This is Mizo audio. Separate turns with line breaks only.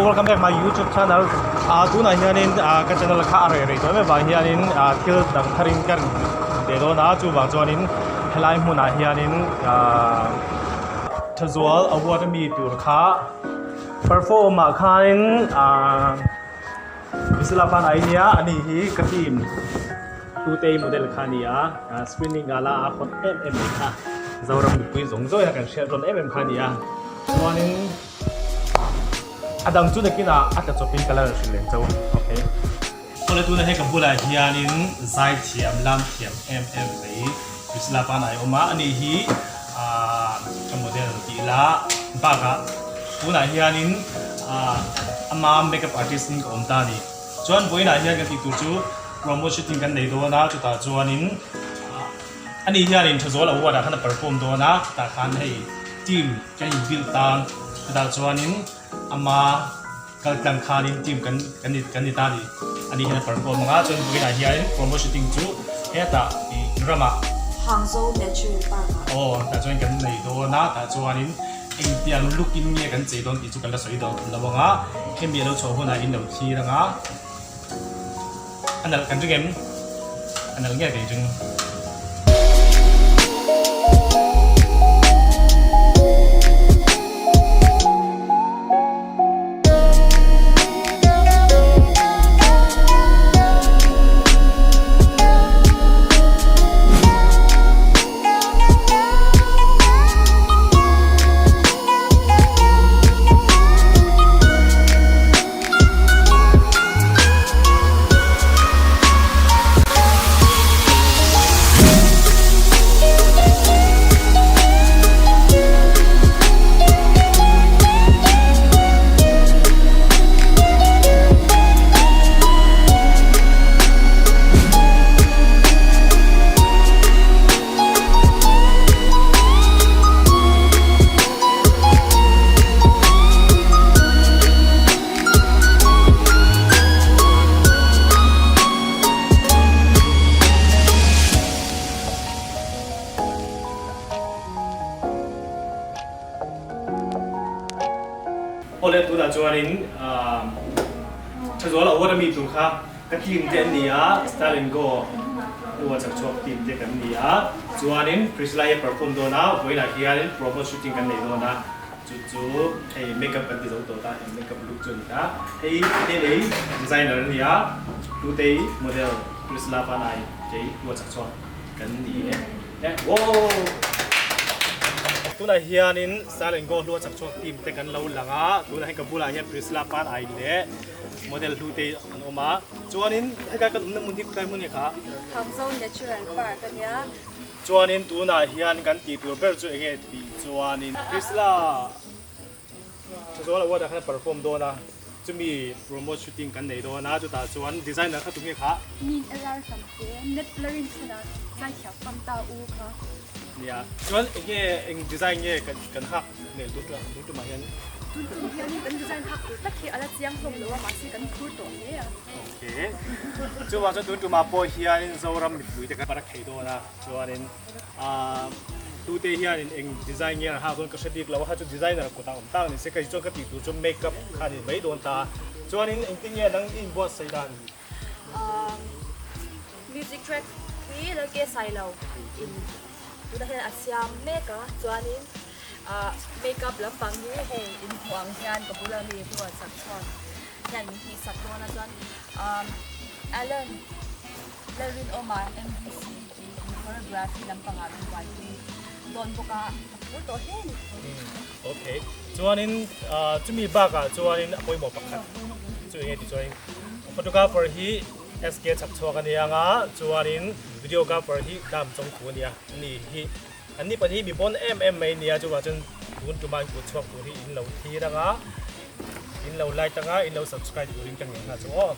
welcome back my youtube channel ah tunah hianin ah ka channel kha a reh rei tawh em avang hianin ah thil dang tharin ka rawn ve dawn a chuvang chuanin helai hmunah hianin ah thazual award ami tur kha perform ah khanin ah Priscilla pan ai nia ani hi ka team Tutei model kha a ni a ah screening gala a hot em em mai kha Zoram mipui zawng zawng hian kan hriat rawn em em kha a ni a chuanin a dang chu nakinah a tla chawpin ka la rawn hrilh leh chauh okay. Awle tunah hei ka bulah hianin zai thiam lam thiam em em mai Priscilla pan ai awm a ani hi ah ka model tih la bakah tunah hianin ah ama makeup artist in ka awm ta a ni chuan vawiinah hian kan tih tur chu promo shooting kan nei dawn a chutah chuanin ani hianin Thazawl award ah khan a perform dawn a chutah khan hei team kan in build ta chutah chuanin ama kal tlang khanin team kan kan ni kan ni ta a ni ani hian a perform ang a chuan vawiinah hianin promo shooting chu hetah ih ramah
Hangzhou Natural Park ah.
Aw tah chuan kan nei dawn a tah chuanin engtiang look in nge kan chei dawn tih chu kan la sawi dawn lo ang a hemi a lo chhuah hunah in lo thlir ang a a nalh kan ring em a nalh nge kei ring. Awle tunah chuanin Thazual award ami tur kha ka team te an ni a, Style and Go hnuah chak chhuak team te kan ni a, chuanin Priscilla hi a perform dawn a, vawiinah hianin promo shooting kan nei dawn a. Chu chu hei makeup kan ti zo tawh ta, hei makeup look chu a ni ta. Hei Hlelei designer a ni a, Hlutei model Priscilla Panai kei Ruachak chuan kan ni e. E wow! Tunah hianin Style and Go Hluachak chhuak team te kan lo lang a, tunah hian ka bulah hian Priscilla Panai leh model Hlutei an awm a. Chuanin hetlai kan awmna hmun hi khawtlai hmun nge kha?
Hangzhou Natural Park a nia.
Chuanin tunah hian kan tih tur ber chu enge tih chuanin Priscilla Thazual Award ah khan a perform dawn a, chumi promote shooting kan nei dawn a, chutah chuan designer kha tunge kha?
Min LR tam te, net larin chhunah zaithiam fam ta u kha.
Nia, chuan enge eng design nge kan hak nel tun tumah hian?
Tun tum hianin kan design hak tur tak hi a la chiang hlawm lo a, mahse kan phur tawh hle a.
Okay. Chuvang chuan tun tumah pawh hianin Zoram mipui te kan rak thei dawn a, chuanin ah tute hianin eng design nge an hak dawn ka hre bik lo a, kha chu designer kutah awm tak a ni se, kei chuan ka tih tur chu makeup kha a ni mai dawn ta a, chuanin engtin nge nang i inbuatsaih dan?
Ah music track hi Lalke Sailo in tunah hian a siam mek a, chuanin ah makeup lampang hi hei inhmuh ang hian ka bula mi buatsak chhuak. Hian min tih sak dawn a chuan umm Allen Lalrinawma MDC tih choreography lampangah min buaipui dawn bawk a ka phur tawh hle a ni.
Okay chuanin chumi bakah chuanin a pawimawh pakhat chu enge tih chuanin photographer hi SK chhak chhuak a nia anga chuanin videographer hi Dam Chawngthu a nia ani hi anni pahnih hi mi bawn em em mai a nia chuvang chuan tun tuma an kut chhuak tur hi in lo thlir anga. In lo like anga in lo subscribe turin ka ngen nghal chu aw.